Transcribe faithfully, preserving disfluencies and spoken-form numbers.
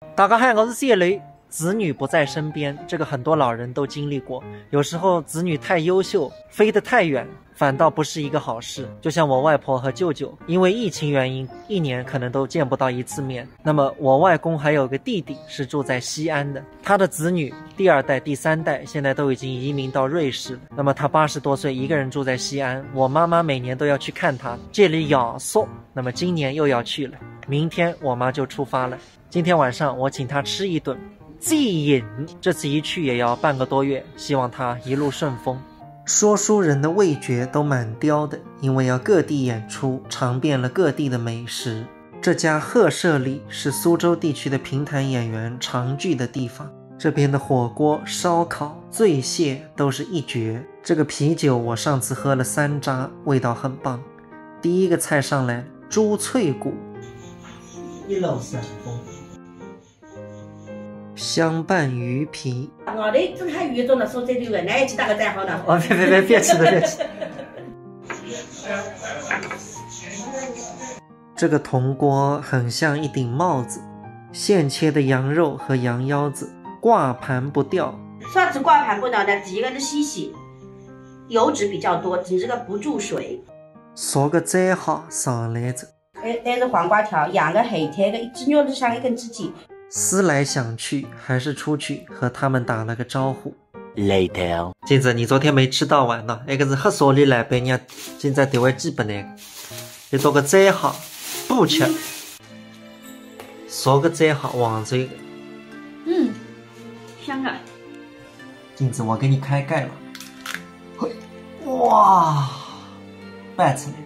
大家好，我是谢雷。子女不在身边，这个很多老人都经历过。有时候子女太优秀，飞得太远，反倒不是一个好事。就像我外婆和舅舅，因为疫情原因，一年可能都见不到一次面。那么我外公还有个弟弟是住在西安的，他的子女第二代、第三代现在都已经移民到瑞士了。那么他八十多岁，一个人住在西安，我妈妈每年都要去看他。这里要说，那么今年又要去了，明天我妈就出发了。今天晚上我请他吃一顿，自饮。这次一去也要半个多月，希望他一路顺风。说书人的味觉都蛮刁的，因为要各地演出，尝遍了各地的美食。这家鹤舍里是苏州地区的评弹演员常聚的地方，这边的火锅、烧烤、醉蟹都是一绝。这个啤酒我上次喝了三扎，味道很棒。第一个菜上来，猪脆骨，一路顺风。香拌鱼皮。外头正好有一种呢，苏州的，拿一记大个再好呢。哦，别别别，别吃了，别吃。这个铜锅很像一顶帽子，现切的羊肉和羊腰子挂盘不掉。啥子挂盘不掉呢？第一个是新鲜，油脂比较多，第二个不注水。啥个再好上来着？哎，但是黄瓜条，羊的、海苔的，一只肉就像一根指甲。思来想去，还是出去和他们打了个招呼。Later。金子，你昨天没吃到完呢，那个是黑索里来白娘，今朝特为寄拨你，你做个再好，不吃。啥个再好，黄州个。嗯，香啊。金子，我给你开盖了。嘿，哇，摆出来。